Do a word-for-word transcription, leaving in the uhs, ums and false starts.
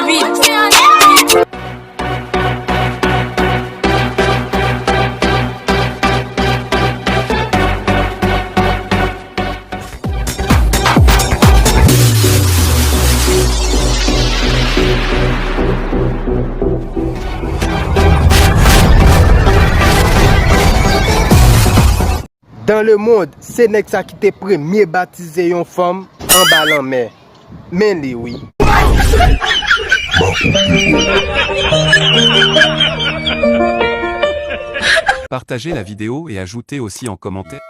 Dans le monde, se nèg sa ki te premye batize yon fanm anba lanmè. Men li wi. Partagez la vidéo et ajoutez aussi en commentaire.